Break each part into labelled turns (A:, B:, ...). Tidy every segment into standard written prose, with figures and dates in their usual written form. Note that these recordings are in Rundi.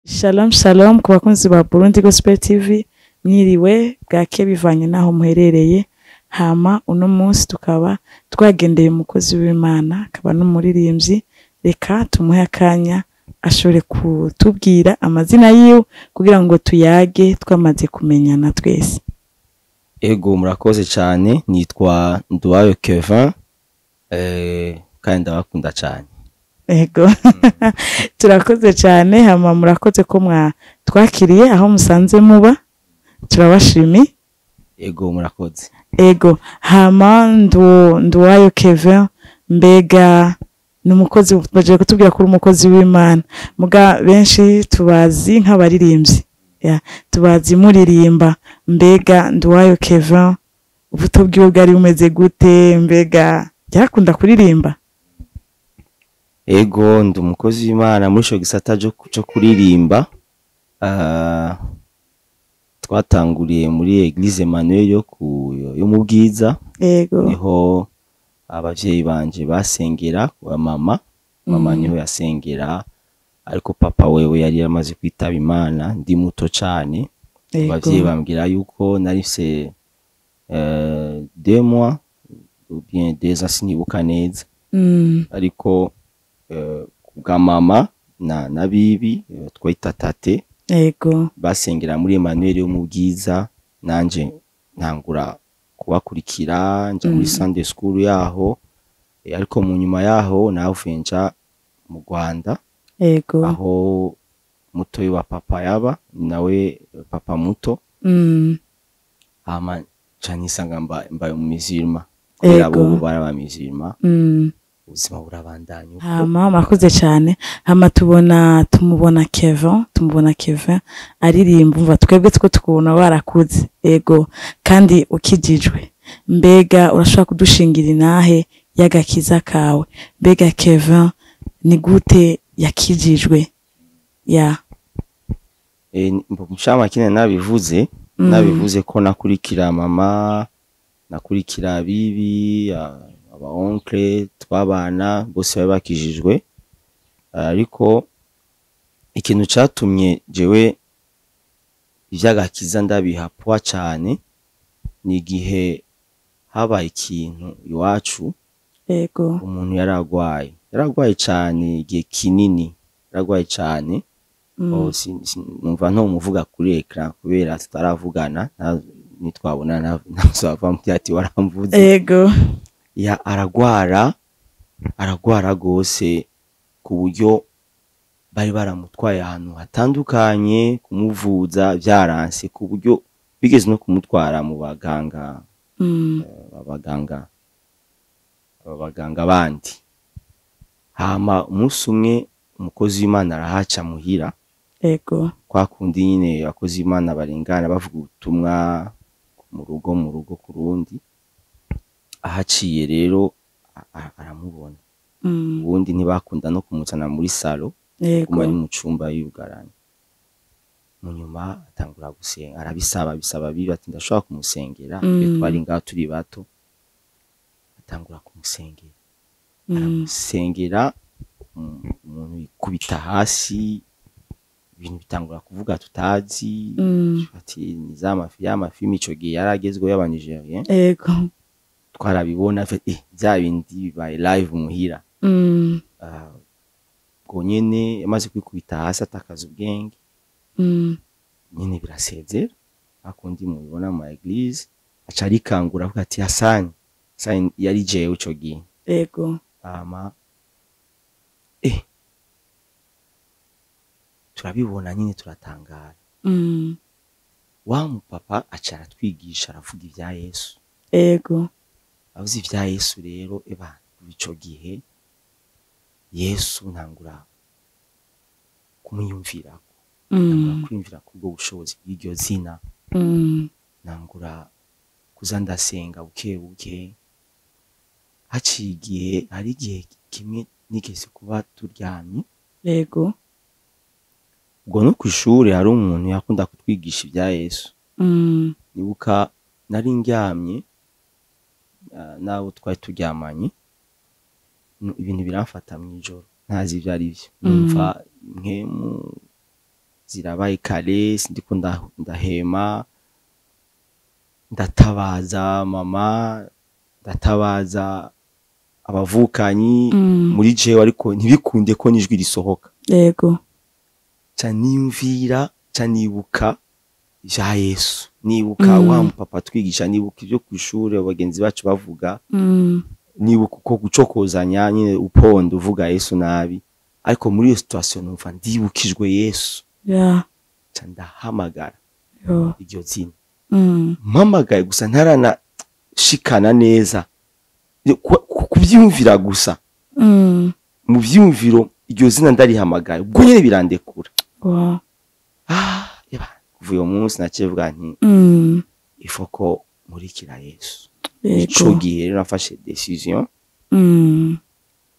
A: Shalom shalom ku bakunzi ba Burundi Gospel TV, mwiriwe bwake bivanye naho muherereye. Hama uno munsi tukaba twagendeye umukozi w'Imana, akaba n'umuririmbyi. Reka tumuhe akanya ashobore kutubwira amazina yiwe kugira ngo tuyage twamaze kumenyana twese.
B: Ego, murakoze cyane. Nitwa Nduwayo Kevin, kandi ndabakunda cyane.
A: Ego, turakoze cyane. Hama murakoze ko twakiriye aho musanze muba, turabashimiye.
B: Ego, murakoze.
A: Ego, hama Nduwayo Kevin, mbega ni umukozi, baje kutubwira ko uri umukozi w'Imana, muga benshi tubazi nk'abaririmbyi, ya tubazi muririmba. Mbega Nduwayo Kevin ubuto bwiwe bwari bumeze gute? Mbega yarakunda kuririmba?
B: Ego, ndi umukozi w'Imana muri ico gisata co kuririmba. Twatanguriye muri Église Emmanuel yo mu Bwiza. Niho abavyeyi banje basengera, wa mama. Mama niho yasengera, ariko papa wewe yari yamaze kwitaba Imana ndi muto cane. Abavyeyi bambwira yuko nari mfise 2 mois ou bien 2 ans, sinibuka neza. Ariko kubwa mama na bibi, twita tate, basengera muri Emmanuel yo mu Bwiza, nanje ntangura kubakurikira, nja muri Sunday school yaho. Ariko mu nyuma yaho navuye nja mu Rwanda, aho mutoyi wa papa yaba, nawe papa muto. Hama nca nisanga mbaye mu musulman kubera bobo bari aba musulman. Ubuzima burabandanya uko.
A: Hama murakoze cyane. Hama tubona tumubona Kevin, tumubona Kevin aririmba, umva twebwe two tukubona warakuze, ego, kandi ukijijwe. Mbega urashobora kudushingira inahe y'agakiza kawe? Mbega Kevin ni gute yakijijwe, ya?
B: Mucamakine nabivuze. Nabivuze ko nakurikira mama, nakurikira bibi, aba oncle twabana bose bari bakijijwe. Ariko ikintu catumye jewe ivy'agakiza ndabiha poids cane ni igihe habaye ikintu iwacu. Umuntu yaragwaye, yaragwaye cane igihe kinini, yaragwaye cane. Oh, numva ntomuvuga kuri écran kubera tutaravugana, nitwabona ntazava mbwira ati waramvuze. Ya, aragwara, aragwara gose ku buryo bari baramutwaye ahantu hatandukanye kumuvuza vyaranse, ku buryo bigeze no kumutwara mu baganga, abaganga bandi. Hama umunsi umwe umukozi w'Imana arahaca muhira, kwa kundi nyine abakozi b'Imana barengana bavuga ubutumwa mu rugo, mu rugo ku rundi. Ahaciye rero aramubona. Ubundi ntibakunda no kumuzana muri salon, guma ari mu cumba yugaranye. Mu nyuma atangura gusenga, arabisaba, bisaba bibi, ati ndashobora kumusengera? Twe twari ngaho turi bato. Atangura kumusengera, aramusengera, umuntu yikubita hasi, ibintu bitangura kuvuga tutazi. Ati ni za mafi, ya mafilms ico gihe yaragezweho y'Abanigerien. Twarabibona, bya bindi bibaye live muhira. Ah, ubwo nyene yamaze kwikubita hasi, atakaza ubwenge. Nyene birasezera akundi mubibona mu église, aca arikangura, avuga ati Hasani, Hasani yari jewe ico gihe. Hama turabibona nyine, turatangara. Wa mupapa aca aratwigisha, aravuga ibya Yesu. Avuze ibya Yesu rero, eba ico gihe Yesu ntangura kumwiyumvirako, ntangura kwiyumvira kubwo bushobozi bw'iryo zina. Ntangura kuza ndasenga buke buke. Haciye igihe, hari igihe kimwe nigeze kuba turyamye, ubwo no kw'ishure hari umuntu yakunda kutwigisha ibya Yesu. Nibuka nari ndyamye, n'abo twari turyamanye, ibintu biramfata mw'ijoro ntazi ivyo ari vyo. Numva impwemu Zirabaye kare, sindiko ndahema, ndatabaza mama, ndatabaza abavukanyi muri jewe, ariko ntibikunde ko n'ijwi risohoka. Ca niyumvira, ca nibuka vya Yesu, nibuka wa mupapa twigisha, nibuka ibyo kw'ishure bagenzi bacu bavuga, nibuka uko gucokozanya nyine, uponda uvuga Yesu nabi. Ariko muri iyo situation numva ndibukijwe Yesu. Ca ndahamagara iryo zina. Mpamagaye gusa, ntarana shikana neza kuvyiyumvira gusa, mu vyiyumviro iryo zina ndarihamagaye, ubwo nyene birandekura. Ah, eba, kuva uyo munsi naciye mvuga nti ifo ko nkurikira Yesu. Ico gihe rero nafashe décision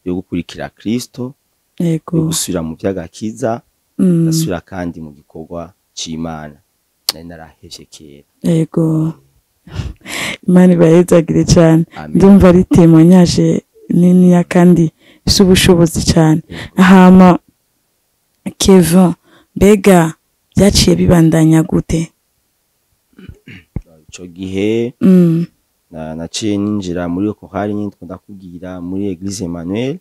B: yo gukurikira Kristo, yo gusubira mu vy'agakiza, ndasubira kandi mu gikorwa c'Imana nari narahevye kera.
A: Yego, Imana ibayezagire cyane.
B: Amen.
A: Ndumva ari témoignage niniya kandi ifise ubushobozi cyane. Hama Kevin, mbega byaciye bibandanya gute?
B: Ico gihe naciye ninjira muri iyo chorale nyine ndakubwira, muri Église Emmanuel.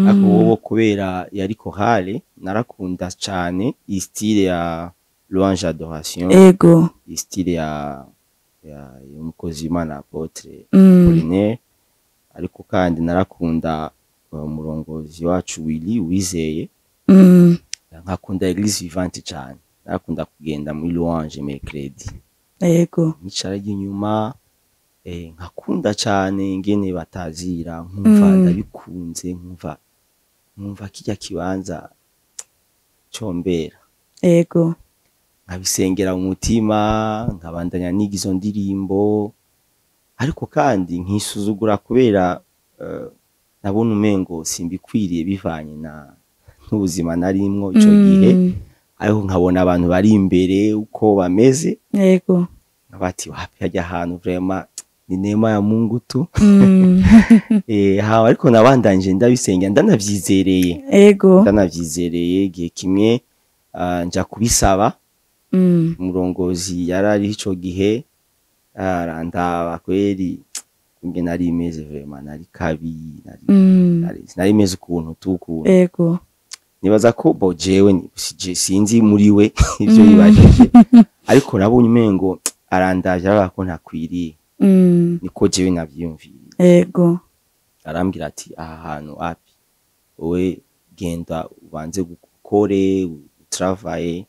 B: Ariko wowe kubera yari chorale, narakunda cane iyi style ya louange adoration, iyi style ya y'umukozi w'Imana apôtre Apollinaire. Ariko kandi narakunda umurongozi wacu Willy Wizeye, nkakunda Église Vivante cane. Narakunda kugenda muri louange mercredi, nkicara inyuma, nkakunda cane ingene batazira, nkumva ndabikunze, nkumva kirya kibanza combera. Nkabisengera mu mutima, nkabandanya niga izo ndirimbo, ariko kandi nkisuzugura kubera nabona umengo simbikwiriye bivanye na n'ubuzima narimwo ico gihe. Ariko nkabona abantu bari imbere uko bameze, bati wapi, hajya ahantu vraiment ni neema ya Mungu tu. Hawa ariko nabandanyije ndabisengera, ndanavyizereye. Ndanavyizereye. Igihe kimwe nja kubisaba umurongozi yari ariho ico gihe, arandaba kweri kunge nari meze, vraiment nari kabi, nari nari meze ukuntu tu ukuntu. Nibaza ko bo jewe sinzi muri we ivyo yibajije, ariko nabonye umengo arandavye, aravuga ko ntakwiriye. Niko jewe navyiyumviriye. Arambwira ati aha hantu api, wowe genda ubanze gukore utravaye,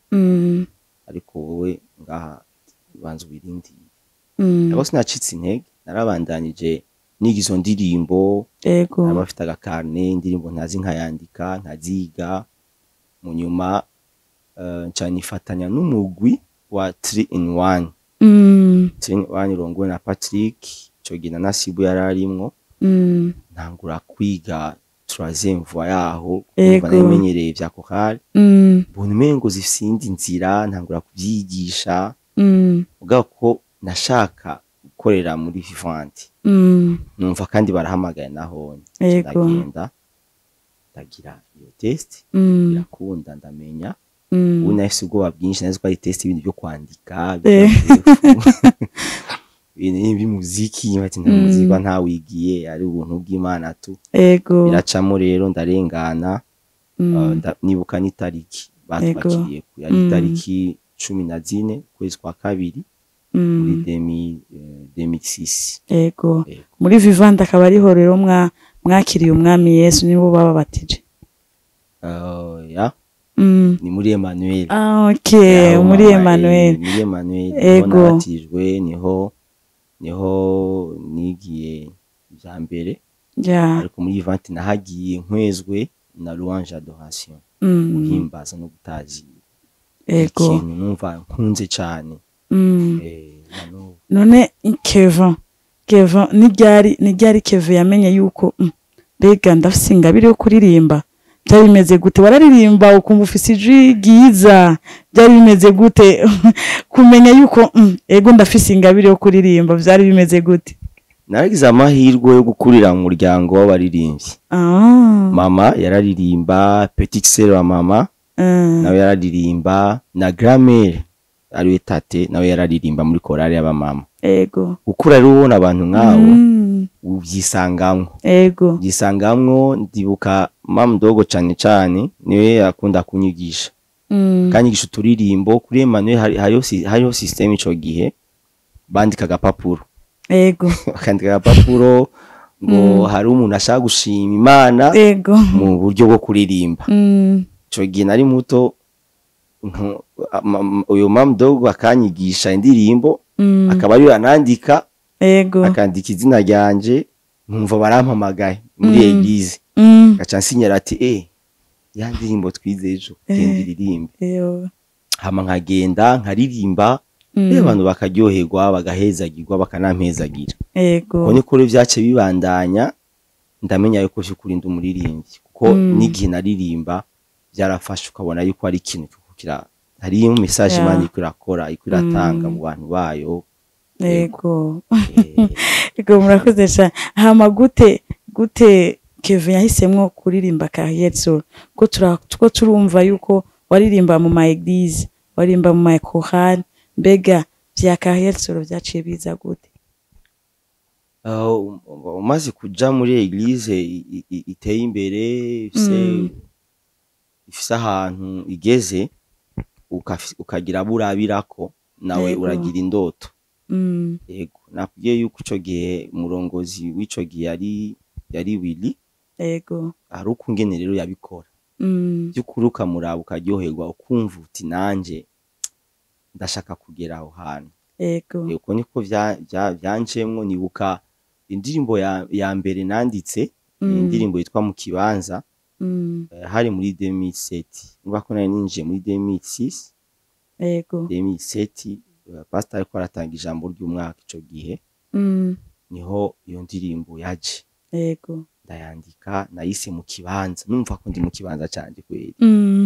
B: ariko wowe ngaha ubanze ubirindire. Ariko sinacitse intege, narabandanije niga izo ndirimbo. Naba afite agakarne, indirimbo ntazi nkayandika, nkaziga. Mu nyuma nca nifatanya n'umugwi wa 3 in 1. 3 in 1 urongowe na Patrick, ico gihe na Nasibu yari arimwo. Ntangura kwiga troisième voix yaho, kumva namenyereye vya chorale, mbona umengo zifise iyindi nzira, ntangura kuvyigisha. Mugabo ko nashaka gukorera muri Vivante, numva kandi barahamagaye nahone. Ndagenda, ndagira iyo test, irakunda, ndamenya. Ubu nahise ubwoba bwinshi, nahise ko ari test ibintu byo kwandika, ibintu by'umuziki, bati nta muziki ntawigiye, ari ubuntu bw'Imana tu. Biracamo rero, ndarengana. Nibuka n'itariki batwakiriye, ku yari itariki 14 ukwezi kwa kabiri muri 2006. Ego.
A: Muri Vivante akaba ariho rero mwakiriye umwami Yesu, nibo baba batije?
B: Ya, ni muri Emmanuel.
A: Ah, okay.
B: Yaho
A: muri
B: mama,
A: Emmanuel.
B: Muri Emmanuel niho nabatijwe, niho nigiye vya mbere. Ariko muri Vivante nahagiye nkwezwe na louange adoration, guhimbaza no gutazira. Ikintu numva nkunze cane. Na n'ubu.
A: None Kevin, ni ryari Kevin yamenye yuko mbega ndafise ingabire yo kuririmba? Byari bimeze gute? Wararirimba ukumva ufise ijwi ryiza? Byari bimeze gute kumenya yuko ego, ndafise ingabire yo kuririmba? Byari bimeze gute?
B: Naragize amahirwe yo gukurira mu muryango w'abaririmbyi. Mama yararirimba, petite sœur wa mama. Nawe yararirimba, na grand-mère ariwe tate nawe yararirimba muri korali y'abamama. Gukura rero ubona abantu nk'abo, ubyisangamwo. Ubyisangamwo. Ndibuka mama mdogo cane cane niwe yakunda kunyigisha, kanyigisha uturirimbo kuri Emmanuel. Hariho system ico gihe, bandika agapapuro. Bakandika agapapuro ngo hari umuntu ashaka gushima Imana mu buryo bwo kuririmba. Ico gihe nari muto, uyo mama mdogo akanyigisha indirimbo, akaba ariyo anandika, akandika izina ryanje, nkumva barampamagaye muri église, gaca nsinyara ati: "Ya ndirimbo twize ejo, genda iririmbe." Hama nkagenda nkaririmba, abantu bakaryoherwa, bagahezagirwa, bakanampezagira. Uko niko rero vyace bibandanya, ndamenya yuko vy'ukuri ndi umuririmbyi, kuko n'igihe naririmba byarafashe, ukabona yuko ari ikintu kiriko hariyo message Imana iriko irakora, iriko iratanga mu bantu bayo.
A: Ego, murakoze cyane. Hama gute Kevin yahisemwo kuririmba carrière solo, ko turumva yuko waririmba mu ma église, waririmba mu ma chorale, mbega vya carrière solo vyaciye biza gute?
B: Umaze kuja muri église iteye imbere, ifise ifise ahantu igeze, ukagira abo urabirako nawe, uragira indoto. Yego, nakubwiye yuko ico gihe umurongozi w'ico gihe yari Willy. Hari ukungene rero yabikora, by'ukuri ukamuraba ukaryoherwa, ukumva uti: "Nanje ndashaka kugera aho hantu." Uko niko vyanjemwo. Nibuka indirimbo ya mbere nanditse, indirimbo yitwa "Mu Kibanza". Hari muri 2007, numva ko nari ninjiye muri 2006. 2007, pastor ariko aratanga ijambo ry'umwaka ico gihe, niho iyo ndirimbo yaje. Ndayandika, nayise "Mu Kibanza", numva ko ndi mu kibanza canje kweri.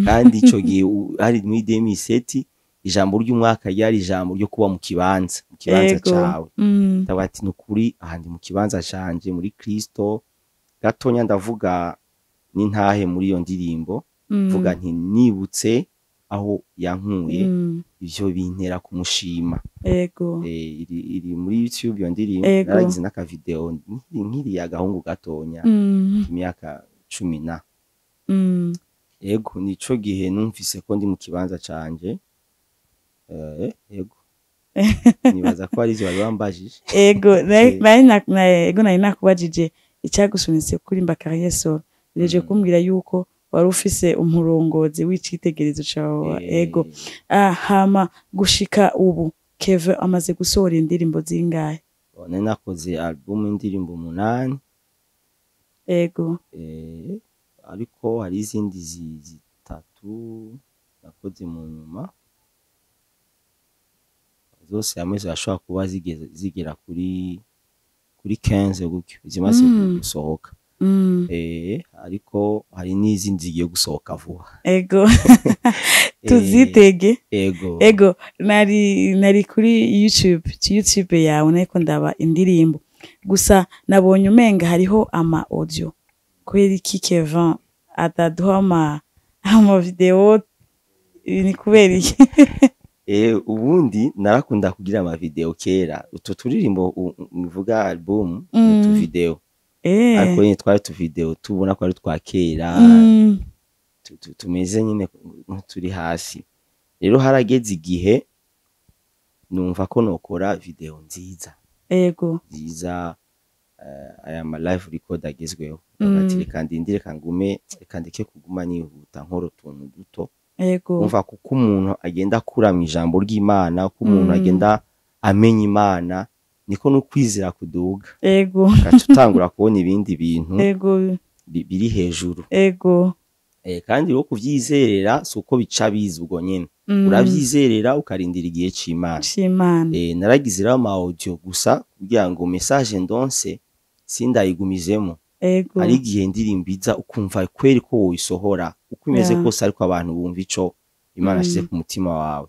B: Kandi ico gihe hari muri 2007, ijambo ry'umwaka ryari ijambo ryo kuba mu kibanza, mu kibanza cawe. Ndavuga ati: "Nukuri aha ndi mu kibanza canje muri Kristo." Gatonya ndavuga n'intahe muri iyo ndirimbo, mvuga nti: "Nibutse aho yankuye, ivyo bintera kumushima." Iri muri YouTube iyo ndirimbo. Naragize n'akavideo nkiri agahungu gatonya, imyaka 10 na. Ego, nico gihe numvise ko ndi mu kibanza canje. Ego, nibaza ko ari ivyo bari bambajije.
A: Ego, ego, nari nakubajije icyagusunitse kuririmba carrière solo, ureje kumbwira yuko wari ufise umurongozi w'icitegererezo cawe. Ego. Hama gushika ubu Kevin amaze gusohora indirimbo zingahe?
B: Nari nakoze album indirimbo 8. Ariko hari izindi zitatu nakoze mu nyuma, zose hamwe zirashobora kuba zigera kuri 15 gutyo zimaze gusohoka. Ariko hari n'izindi zigiye gusohoka vuba.
A: Ego, tuzitege.
B: Ego.
A: Ego, nari kuri YouTube yawe, nariko ndaba indirimbo gusa, nabonye umenga hariho ama audio. Kubera iki Kevin ataduha ama video? Ni kubera iki?
B: Ubundi narakunda kugira ama video kera, utu turirimbo mvuga album ni utu video, ariko nyine twari tu video tubona ko ari twa kera, tumeze nyine nk'uturi hasi. Rero harageze igihe numva ko nokora video nziza nziza, aya ma live record agezweho. Ati: "Reka ndindire, reka ngume, reka ndeke kuguma nihuta nkora utuntu duto." Umva, kuko umuntu agenda akura mu ijambo ry'Imana, uko umuntu agenda amenya Imana, niko n'ukwizera kuduga, ugaca utangura kubona ibindi bintu biri hejuru. Kandi rero kuvyizerera si uko bica biza ubwo nyene. Uravyizerera, ukarindira igihe c'Imana.
A: C'Imana.
B: Naragize rero ama audio gusa kugira ngo message ndonse sindayigumizemo. Hari igihe indirimbo iza ukumva kweri ko woyisohora uko imeze kose, ariko abantu bumva ico Imana ashize ku mutima wawe.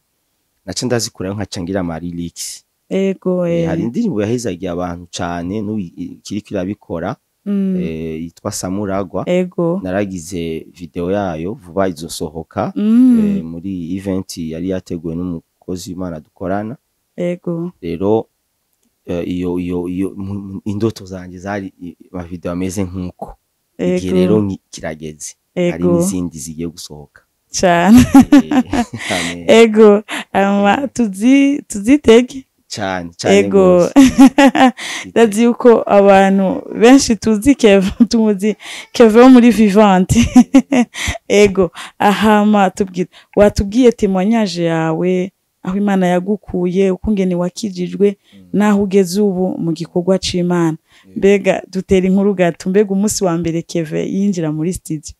B: Naca ndazikurayo, nkaca ngira ama lyrics. Hari indirimbo yahezagiye abantu cane n'ubu ikiriko irabikora. Yitwa Samuragwa.
A: Ego.
B: Naragize video yayo vuba izosohoka muri event yari yateguwe n'umukozi w'Imana dukorana.
A: Ego.
B: Rero iyo iyo iyo indoto zanje zari ma video ameze nkuko. Igihe rero kirageze. Hari n'izindi zigiye gusohoka.
A: Cyane. Ego, tuzitege.
B: Cyane cyane.
A: Ego. Ndazi yuko abantu benshi tuzi Kevin, tumuzi Kevin muri Vivante. Ego, ahama tubwira, watubwiye témoignage yawe aho Imana yagukuye, ukungene wakijijwe naho ugeze ubu mu gikorwa c'Imana. Mbega dutera inkuru gato, mbega umunsi wa mbere Kevin yinjira muri studio,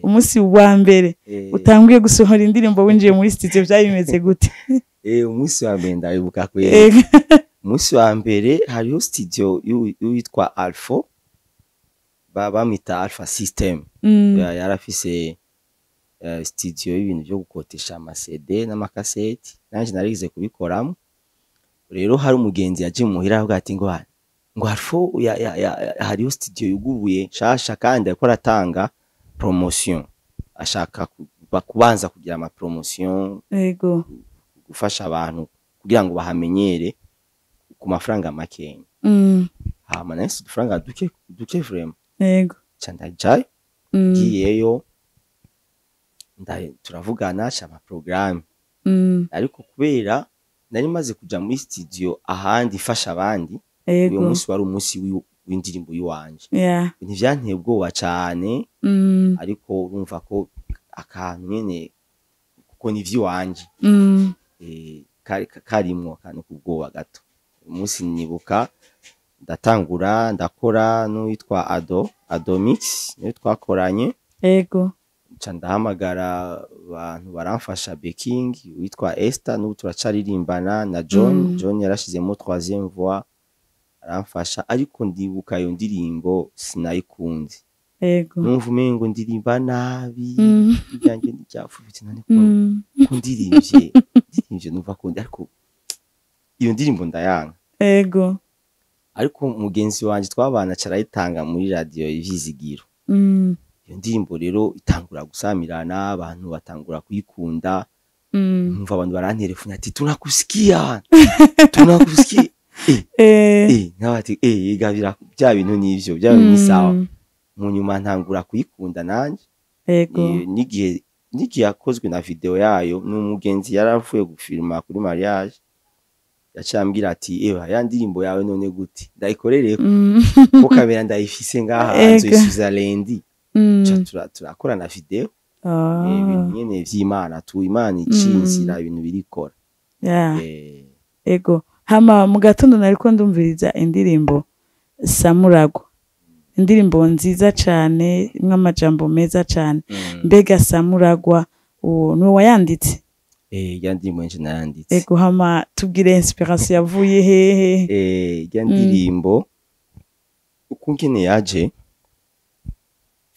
A: umunsi wa mbere utanguye gusohora indirimbo winjiye muri studio byari bimeze gute?
B: Umunsi wa mbere ndabibuka kweli. Umunsi wa mbere hariho studio y'uwitwa Alpha, bamwita Alpha System. Yarafise studio y'ibintu byo gukotesha ama CD n'amakaseti, nanje narigize kubikoramo. Rero hari umugenzi yaje muhira avuga ati ngo Alpha hariho studio yuguruye nshasha kandi ariko aratanga promotion, ashaka kubanza kugira ama promotion.
A: Yego.
B: Gufasha abantu kugira ngo bahamenyere ku mafaranga makenya. Hama nahise udufaranga duke duke vraiment.
A: Yego.
B: Ca ndajayo, ngiyeyo turavugana ca ama programme. Ariko kubera nari maze kuja muri studio ahandi ifasha abandi, uyo munsi wari umunsi w'indirimbo yiwanje. Ntivyanteye ubwoba cane, ariko urumva ko akantu nyene kuko ni ivy'iwanje. Karimwo akantu k'ubwoba gato. Umunsi nibuka ndatangura ndakora n'uwitwa Ado Mix niwe twakoranye.
A: Ego.
B: Nca ndahamagara abantu baramfasha backing, witwa Esther n'ubu turacaririmbana na John. John yarashizemo 3e voix aramfasha, ariko ndibuka iyo ndirimbo sinayikunze.
A: Ego.
B: Numva umengo ndirimba nabi, ibyanjye ntibyafubitse none ko ndirimbye numva ko ariko iyo ndirimbo ndayanga.
A: Ego.
B: Ariko mugenzi wanje twabana carayitanga muri radio Ivyizigiro. Iyo ndirimbo rero itangura gusamirana, abantu batangura kuyikunda. Numva abantu baranterefona ati tunakusikia. Tunakusikia. Nkabati gabira bya bintu nivyo, bya bintu ni sawa. Mu nyuma ntangura kuyikunda nanje.
A: Ego.
B: Nigihe yakozwe na video yayo n'umugenzi yaravuye gufilma kuri mariage, yacambwira ati eba ya ndirimbo yawe none gute ndayikorere ko kamera ndayifise ngaha hanze Switzerland. Turakora na video. Ibintu nyene vy'Imana tu, Imana icinzira ibintu birikora.
A: Ego. Hama mu gatondo nariko ndumviriza indirimbo Samuragwa, indirimbo nziza cane mw'amajambo meza cane. Mbega Samuragwa uwo niwe wayanditse?
B: Ya ndirimbo nje naranditse.
A: Ego. Hama tubwire inspiration yavuye hehe?
B: Ya ndirimbo ukungene yaje,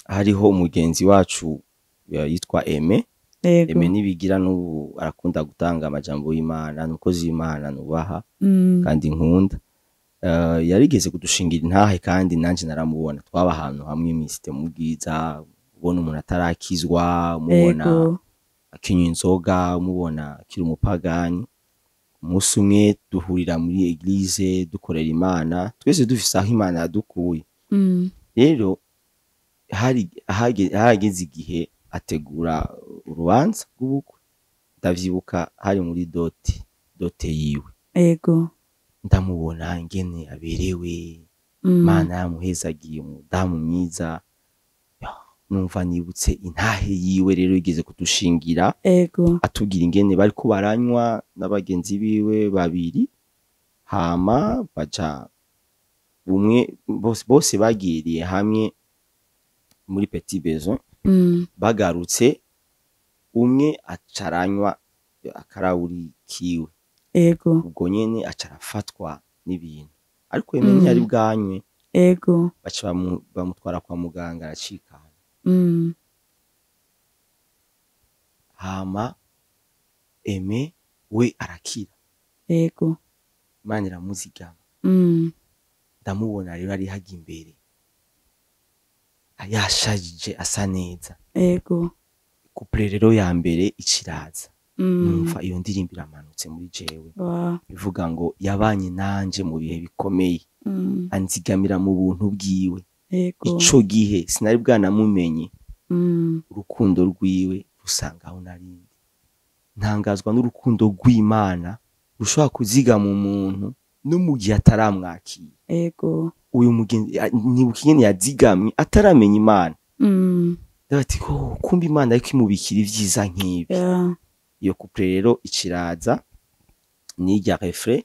B: hariho umugenzi wacu yitwa Aime. Aime nibigira n'ubu arakunda gutanga amajambo y'Imana, nukozi y'Imana nubaha kandi nkunda. Yarigeze kudushingira intahe kandi nanje naramubona, twaba ahantu hamwe misite mu bwiza, ubona umuntu atarakizwa, umubona akinywa inzoga, umubona akiri umupagani. Umunsi umwe duhurira muri eglise dukorera Imana, twese dufise aho Imana yadukuye. Rero harageze igihe ategura urubanza rw'ubukwe, ndavyibuka hari muri dote yiwe.
A: Ego.
B: Ndamubona ingene aberewe, Imana yamuhezagiye, umudamu mwiza. Numva nibutse intahe yiwe rero igeze kudushingira.
A: Ego.
B: Atubwira ingene bariko baranywa n'abagenzi biwe babiri, hama baja umwe bose bagiriye hamwe muri petit besoin. Bagarutse umwe acaranywa akarawuri kiwe.
A: Ego.
B: Ubwo nyene acarafatwa n'ibintu, ariko yemenye ari bwanywe.
A: Ego.
B: Baca bamutwara kwa muganga aracikana. Hama Aime we arakira.
A: Ego.
B: Imana iramuzigama. Ndamubona rero ari hajya imbere. Yashajije, asa neza.
A: Ego.
B: Couplet rero ya mbere iciraza, numva iyo ndirimbo iramanutse muri jewe, ivuga ngo yabanye nanje mu bihe bikomeye, anzigamira mu buntu bwiwe. Ico gihe sinari bwanamumenye, urukundo rwiwe rusanga aho narindi. Ntangazwa n'urukundo rw'Imana rushobora kuzigama umuntu no mu gihe ataramwakira. Uyu mugenzi nibuka ingene yazigamye ataramenya Imana. Ndavuga ati oh, kumbe Imana ariko imubikira ivyiza nk'ibi. Iyo couplet rero iciraza n'irya refrain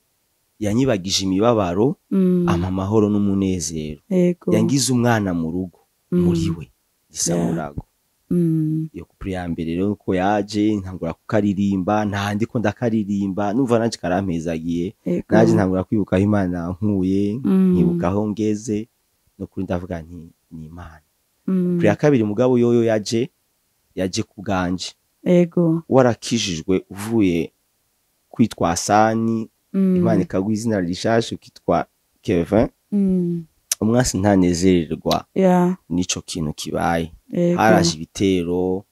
B: yanyibagije imibabaro, ampa amahoro n'umunezero, yangize umwana mu rugo, muri we gisamurago. Iyo couplet ya mbere rero uko yaje, ntangura kukaririmba, nta ndiko ndakaririmba numva nanje karampezagiye. Naje ntangura kwibuka aho Imana yankuye, nkibuka aho ngeze, no kuri ndavuga nti ni Imana. Couplet ya kabiri mugabo yoyo yaje ku bwanje. Warakijijwe uvuye kwitwa Sani, Imana ikaguha izina rishasha ukitwa Kevin, umwasi ntanezererwa n'ico kintu kibaye. Haraje ibitero,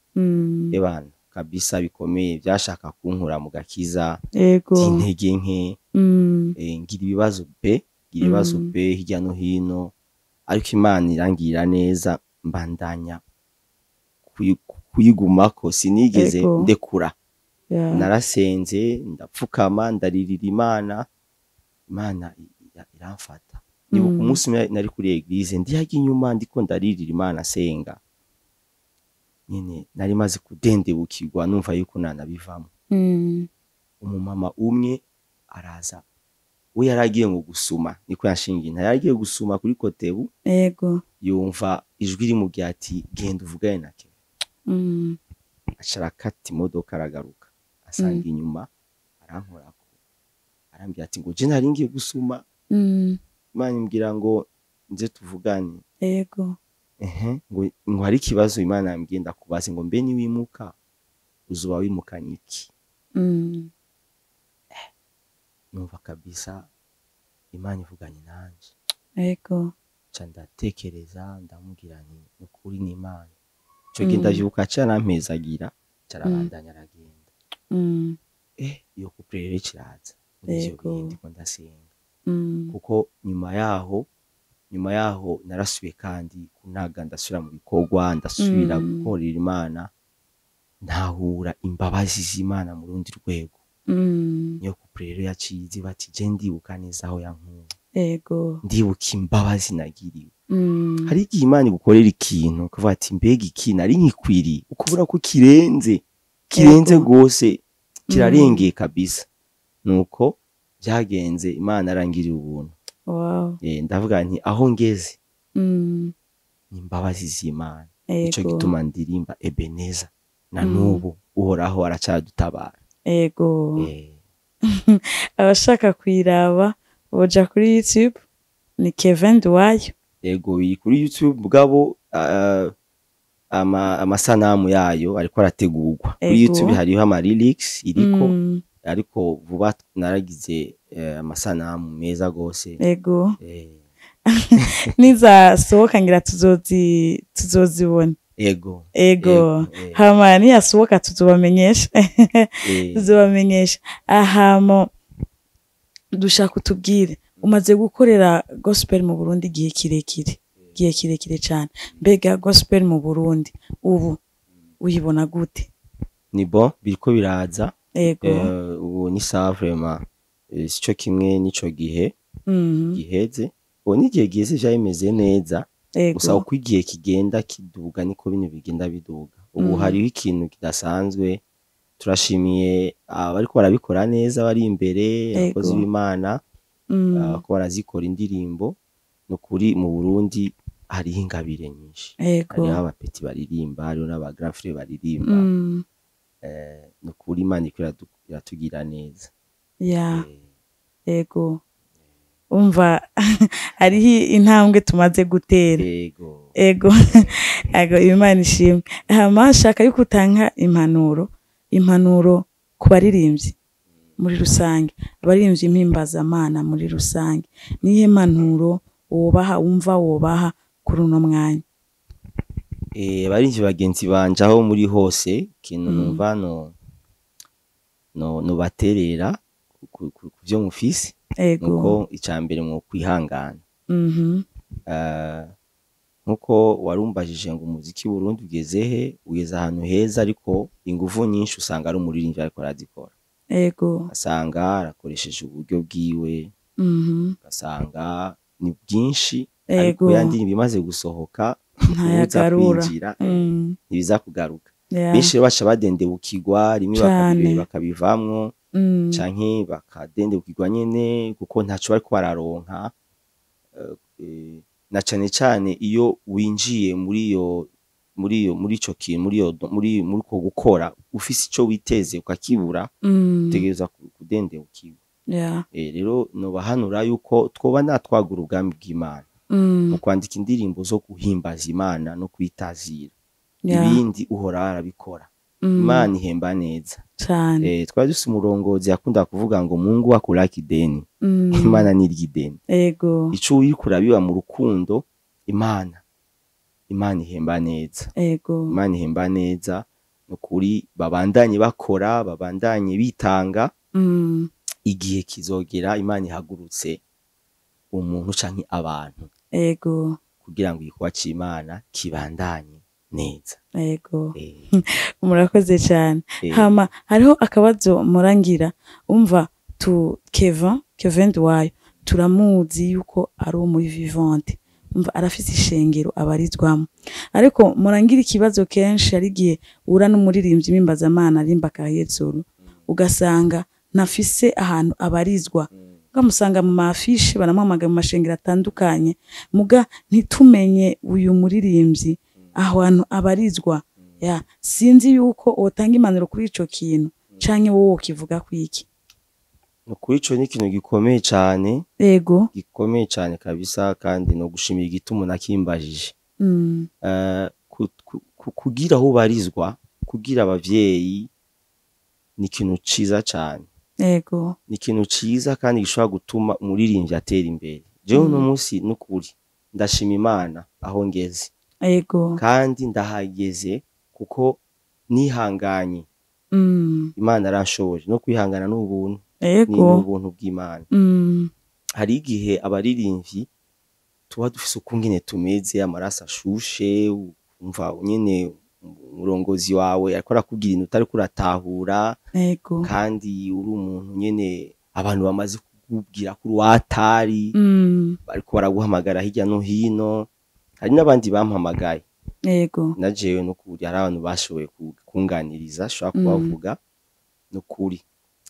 B: ebana kabisa bikomeye byashaka kunkura mu gakiza, by'intege nke. Ngira ibibazo pe, ngira ibibazo pe hirya no hino, ariko Imana irangirira neza, mbandanya kuyigumako, sinigeze ndekura. Narasenze, ndapfukama, ndaririra Imana, Imana iramfata. Nibuka umunsi umwe nari kuri église, ndi inyuma ndiko ndaririra Imana senga nyene, nari maze kudendebukirwa, numva yuko nanabivamo. Umumama umwe araza, we yaragiye ngo gusuma, niko yanshingiye, yaragiye gusuma kuri Kotebu. Yumva ijwi rimubwira ati genda uvugane na Kevin. Aca arakata imodoka, aragaruka, asanga inyuma, arankorako, arambwira ati ngo je nari ngiye gusuma, Imana imbwira ngo nze tuvugane. Ehe, ngo hari ikibazo Imana yambwiye ndakubaze, ngo mbe niwimuka uzoba wimukanye iki? Numva kabisa Imana ivuganye nanje. Nca ndatekereza, ndamubwira nti nukuri ni Imana. Ico gihe ndavyibuka carampezagira, carabandanya aragenda. Iyo couplet rero iciraza muri ivyo bihe ndiko ndasenga, kuko nyuma yaho narasubiye kandi kunaga, ndasubira mu bikorwa, ndasubira gukorera Imana, ntahura imbabazi z'Imana mu rundi rwego. Niyo couplet rero yaciye iza bati je ndibuka neza aho yankuye, ndibuka imbabazi nagiriwe. Hari igihe Imana igukorera ikintu ukavuga ati mbega iki nari nkikwiriye, ukubura ko kirenze, kirenze rwose, kirarengeye kabisa. Nuko byagenze, Imana arangiriye ubuntu. Ndavuga nti aho ngeze ni imbabazi z'Imana. Nico gituma ndirimba Ebeneza na n'ubu Uhoraho aracadutabara.
A: Abashaka kuyiraba boja kuri YouTube, ni Kevin Nduwayo.
B: Ego, iri kuri YouTube, mugabo amasanamu yayo ariko arategurwa. Kuri YouTube hariho ama lyrics iriko, ariko vuba naragize amasanamu meza gose.
A: Nizasohoka ngira tuzozibona.
B: Ego.
A: Ego.
B: Ego.
A: Hama niyasohoka tuzobamenyesha. Tuzobamenyesha. Ahamo dushaka utubwire, umaze gukorera gospel mu Burundi igihe kirekire, igihe kirekire cyane. Mbega gospel mu Burundi ubu uyibona gute?
B: Ni bon, biriko biraza. Ubu ni sawa vraiment. Sico kimwe n'ico gihe giheze. Ubu n'igihe giheze vyari bimeze neza, gusa uko igihe kigenda kiduga niko bino bigenda biduga. Ubu hariho ikintu kidasanzwe, turashimiye abariko barabikora neza bari imbere, abakozi b'Imana, ko barazikora indirimbo. Nukuri mu Burundi hariho ingabire nyinshi, hariho abapetits baririmba, hariho n'aba grand frère baririmba. Nukuri Imana iriko iratugira neza.
A: Ego, umva hariho intambwe tumaze gutera.
B: Ego.
A: Ego, Imana ishimwe. Hama shaka yuko utanga impanuro ku baririmbyi muri rusange, abaririmbyi mpimbazamana muri rusange. Nihe mpanuro wobaha, wumva wobaha kuri uno mwanya?
B: Abaririmbyi bagenzi banje aho muri hose, ikintu numva no nobaterera ku vyo mufise, nuko ica mbere mwo kwihangana. Nkuko warumbajije ngo umuziki w'Uburundi ugeze he, ugeze ahantu heza, ariko inguvu nyinshi usanga ari umuririmbyi ariko arazikora. Asanga arakoresheje uburyo bwiwe, ugasanga ni bwinshi, ariko ya ndirimbo imaze gusohoka
A: ntayagarura,
B: kwinjira, ntibiza kugaruka. Benshi baca badendebukirwa rimwe bakabivamwo, canke bakadendebukirwa nyene kuko ntaco bariko bararonka. Na cane cane iyo winjiye muri iyo muri iyo muri ico kintu, muri iyo muri muri ko gukora ufise ico witeze ukakibura, utegerezwa kudendebukirwa. Rero nobahanura yuko twoba natwagura ubwami bw'Imana mu kwandika indirimbo zo guhimbaza Imana no kwitazira. Ibindi uhora arabikora. Imana ihemba neza. Twari dufise umurongozi yakunda kuvuga ngo Mungu akuraki ideni. Imana nirya ideni. Ico uriko urabiba mu rukundo, Imana ihemba neza. Imana ihemba neza. Nukuri babandanye bakora, babandanye bitanga. Igihe kizogera Imana ihagurutse umuntu canke abantu. Kugira ngo igikorwa c'Imana kibandanye neza.
A: Murakoze cyane. Hama hariho akabazo murangira, umva tu Kevin Nduwayo turamuzi yuko ari uwo muri Vivante, umva arafise ishengero abarizwamo, ariko murangira ikibazo kenshi ari gihe ura n'umuririmbyi mpimbazamana arimba Kahetsuru, ugasanga ntafise ahantu abarizwa, ukamusanga mu mafishe baramuhamagara mu mashengero atandukanye, muga ntitumenye uyu muririmbyi aho hantu abarizwa. Ya, sinzi yuko wotanga impanuro kuri ico kintu canke wowe wokivuga kwiki.
B: Kuri ico ni ikintu gikomeye cane. Gikomeye cane kabisa, kandi no gushimira igituma nakimbajije. Kugira aho ubarizwa, kugira abavyeyi ni ikintu ciza cane. Ni ikintu ciza kandi gishobora gutuma umuririmbyi atera imbere. Jewe uno munsi nukuri ndashima Imana aho ngeze. Kandi ndahageze kuko nihanganye. Imana aranshoboje no kwihangana n'ubuntu. Ni ubuntu bw'Imana. Hari igihe abaririmbyi tuba dufise ukungene tumeze, amaraso ashushe, umva nyene umurongozi wawe ariko arakubwira ibintu utariko uratahura. Kandi uri umuntu nyene abantu bamaze kukubwira ko uri uwatari, bariko baraguhamagara hirya no hino. Hari n'abandi bampamagaye. Na jewe nukuri hari abantu bashoboye kunganiriza, nshobora kubavuga. Nukuri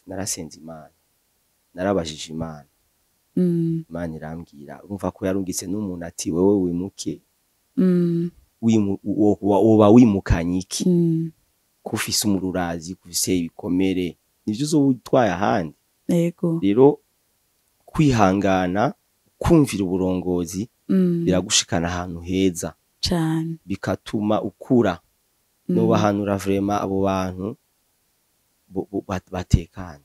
B: narasenze Imana, narabajije Imana. Imana irambwira, urumva ko yarungitse n'umuntu ati wewe wimuke. Woba wimukanye iki? Ko ufise umururazi, ko ufise ibikomere, nivyo uzoba utwaye ahandi. Rero kwihangana, kumvira uburongozi, biragushikana ahantu heza. Bikatuma ukura. Nobahanura vraiment abo bantu batekanye.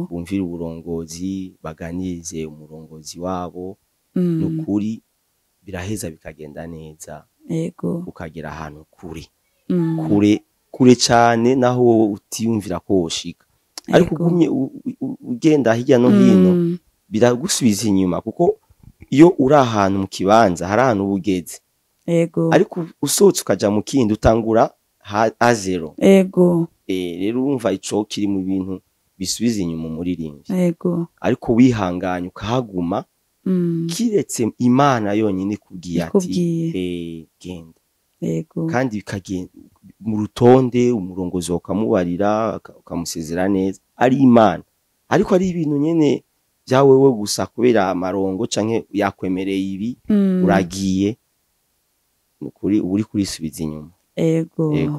B: Bumvire uburongozi, baganirize umurongozi wabo. Nukuri biraheza bikagenda neza. Ukagera ahantu kure. Kure, kure cane naho wowe utiyumvira ko woshika. Ariko ugumye ugenda hirya no hino, biragusubiza inyuma, kuko iyo uri ahantu mu kibanza hari ahantu uba ugeze. Ariko usohotse ukaja mu kindi utangura a zero. Rero urumva ico kiri mu bintu bisubiza inyuma umuririmbyi. Ariko wihanganye ukahaguma, kiretse Imana yonyine ikubwiye ati, genda. Kandi bikagenda mu rutonde, umurongozi ukamubarira, ukamusezera neza, ari Imana. Ariko ari ibintu nyene bya wewe gusa kubera amarongo canke yakwemereye ibi, uragiye, nukuri uri kurisubiza inyuma.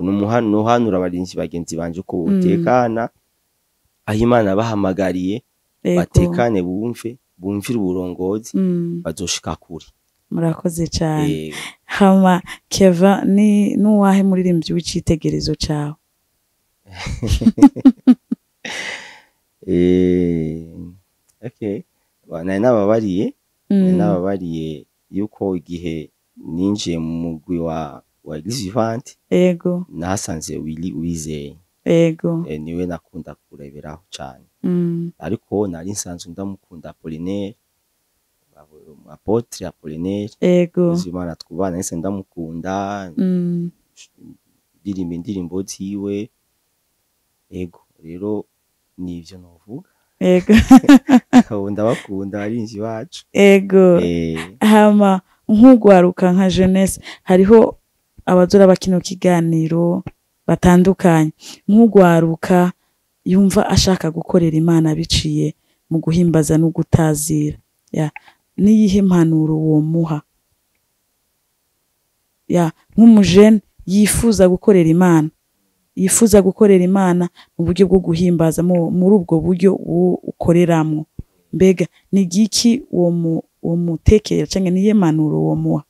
B: Numuhanura abarinzi bagenzi banje ko botekana, aho Imana bahamagariye, batekane, bumvire uburongozi, bazoshika kure.
A: Murakoze cyane. Hama Kevin, ni nuwahe muririmbyi w'icitegerezo cawe?
B: Okay. Nari nababariye yuko igihe ninjiye mu mugwi wa wa Eglise Vivante.
A: Ego.
B: Nahasanze Willy Uwizeye.
A: Ego.
B: Niwe nakunda kureberaho cyane. Ariko nari nsanzwe ndamukunda Apollinaire, Apotre Apollinaire.
A: Ego.
B: Imana twubana, nahise ndamukunda. Ndirimba indirimbo ziwe. Ego, rero nivyo novuga.
A: Ego.
B: Abo ndabakunda abarinzi bacu.
A: Ego. Hama nk'ugwaruka nka jeunesse, hariho abazora bakino kiganiro batandukanye, nk'ugwaruka yumva ashaka gukorera Imana biciye mu guhimbaza no gutazira, ya niyihe mpanuro womuha? Ya nk'umujene yifuza gukorera Imana, yifuza gukorera Imana mu buryo bwo guhimbaza, muri ubwo buryo ukoreramo, mbega ni giki uwo mutekera canke niye mpanuro womuha?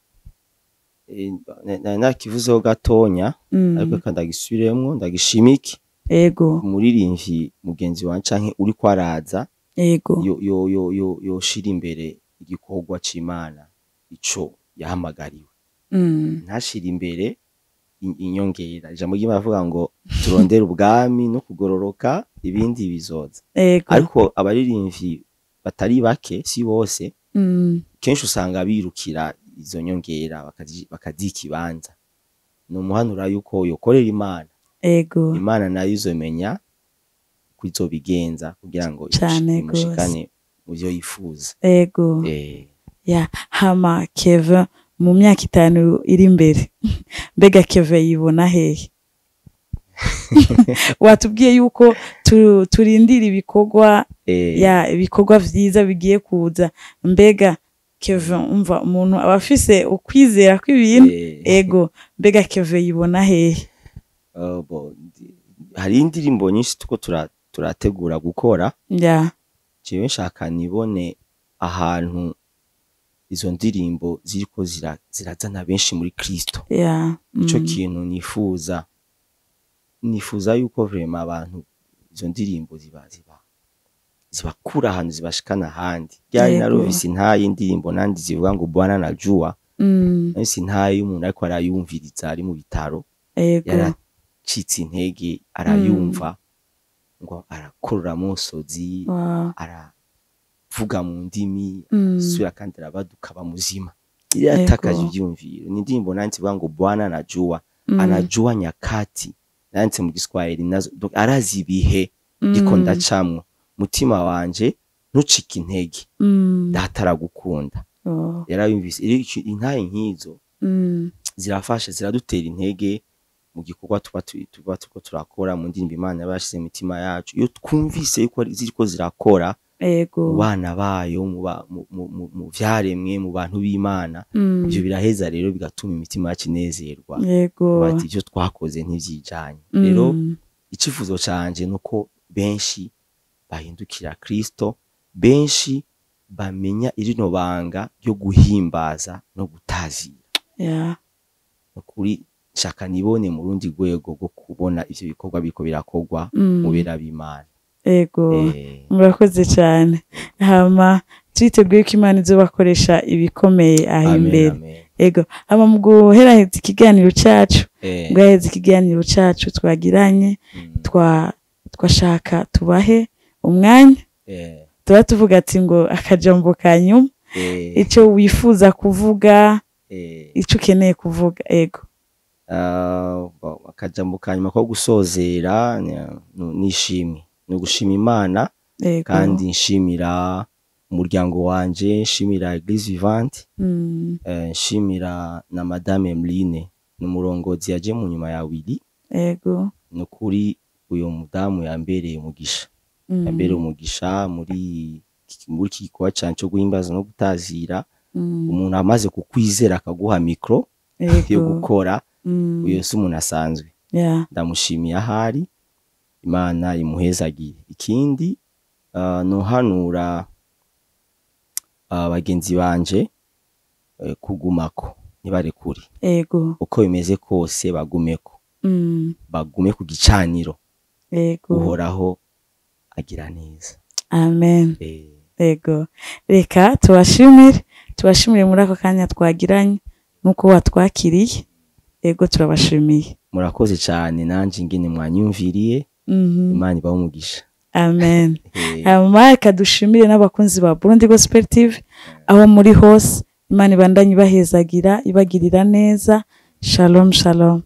B: Nakivuzeho gatonya, ariko reka ndagisubiremwo, ndagishimike.
A: Ego.
B: Umuririmbyi mugenzi wanje canke uri kwaraza,
A: Ego.
B: yo yo yo yo yoshira imbere igikorwa c'Imana ico yahamagariwe. Ntashira imbere inyongera. Ijambo ry'Imana rivuga ngo turondere ubwami no kugororoka, ibindi bizoza.
A: Ego.
B: Ariko abaririmbyi batari bake, si bose, kenshi usanga birukira izo nyongera, bakaziha ikibanza. Ni umuhanura yuko yokorera Imana.
A: Ego.
B: Imana nayo izomenya uko izobigenza kugira ngo
A: Cane
B: imushikane mu vyo yifuza.
A: Ego. Ya hama Kevin mu myaka 5 iri imbere, mbega Kevin yibona hehe? Watubwiye yuko turindira ibikorwa, ya ibikorwa vyiza bigiye kuza. Mbega Kevin, umva umuntu aba afise ukwizera kw'ibintu. Ego, mbega Kevin yibona hehe?
B: Hari indirimbo nyinshi tuko turategura gukora.
A: Ya.
B: Jewe nshaka nibone ahantu izo ndirimbo ziriko zirazana benshi muri Kristo.
A: Ya.
B: Ico kintu nifuza, nifuza yuko vraiment abantu izo ndirimbo zibakura ahantu zibashikana ahandi. Ryari narumvise intaye indirimbo nandi zivuga ngo Bwana najua. Narumvise intaye y'umuntu ariko arayumviriza ari mu bitaro.
A: Ego.
B: Yaracitse intege arayumva, ngo arakorora amosozi, aravuga mu ndimi, asubira kandi arabaduka aba muzima. Yatakaje ivyumviro. Ni indirimbo nanditse ivuga ngo Bwana najua, anajua nyakati. Nanditse mu Giswahili nazo, donc arazi ibihe ndiko ndacamwo. Mutima wanje ntucike intege, data aragukunda. Yarayumvise. Intaye nk'izo zirafasha, ziradutera intege mu gikorwa tuba turiko turakora, mu ndirimbo Imana yabashize mu mitima yacu. Iyo twumvise yuko ziriko zirakora
A: Ego.
B: mu bana bayo, mu vyaremwe, mu bantu b'Imana, ivyo biraheza rero bigatuma imitima yacu inezerwa.
A: Ego.
B: Bati ivyo twakoze ntivyijanye. Rero icifuzo canje nuko benshi bahindukira Kristo, benshi bamenya irino banga ryo guhimbaza no gutazira.
A: Ya.
B: Nukuri nshaka nibone mu rundi rwego rwo kubona ivyo bikorwa biriko birakorwa mu bera b'Imana.
A: Ego. Murakoze cyane. Hama twiteguye ko Imana izobakoresha ibikomeye aho imbere. Ego. Hama mu guheraheza ikiganiro cacu, guheraheza ikiganiro cacu twagiranye, twashaka tubahe umwanya. Tuba tuvuga ati ngo akajambo ka nyuma, ico wifuza kuvuga, ico ukeneye kuvuga. Ego.
B: Akajambo ka nyuma ko gusozera nishimwe, ni ugushima Imana.
A: Ego.
B: Kandi nshimira umuryango wanje, nshimira Eglise Vivante, nshimira na Madame Emeline, ni umurongozi yaje mu nyuma ya Willy.
A: Ego.
B: Nukuri uyo mudamu yambereye umugisha. Yambereye umugisha muri iki gikorwa canje cyo guhimbaza no gutazira. Umuntu amaze kukwizera akaguha micro yo gukora, uyo si umuntu asanzwe. Ndamushimiye ahari, Imana imuhezagire. Ikindi nohanura bagenzi banje kugumako, ntibarekure.
A: Ego.
B: Uko bimeze kose bagumeko. Bagume ku gicaniro.
A: Ego.
B: Uhoraho agira neza.
A: Amen. Ego. Reka tubashimire, tubashimire muri ako kanya twagiranye nuko watwakiriye. Ego, turabashimiye.
B: Murakoze cyane, nanje ingene mwanyumviriye. Imana ibahe umugisha.
A: Amen. Hanyuma reka dushimire n'abakunzi ba Burundi Gospel TV aho muri hose. Imana ibandanye ibahezagira, ibagirira neza. Shalom, shalom.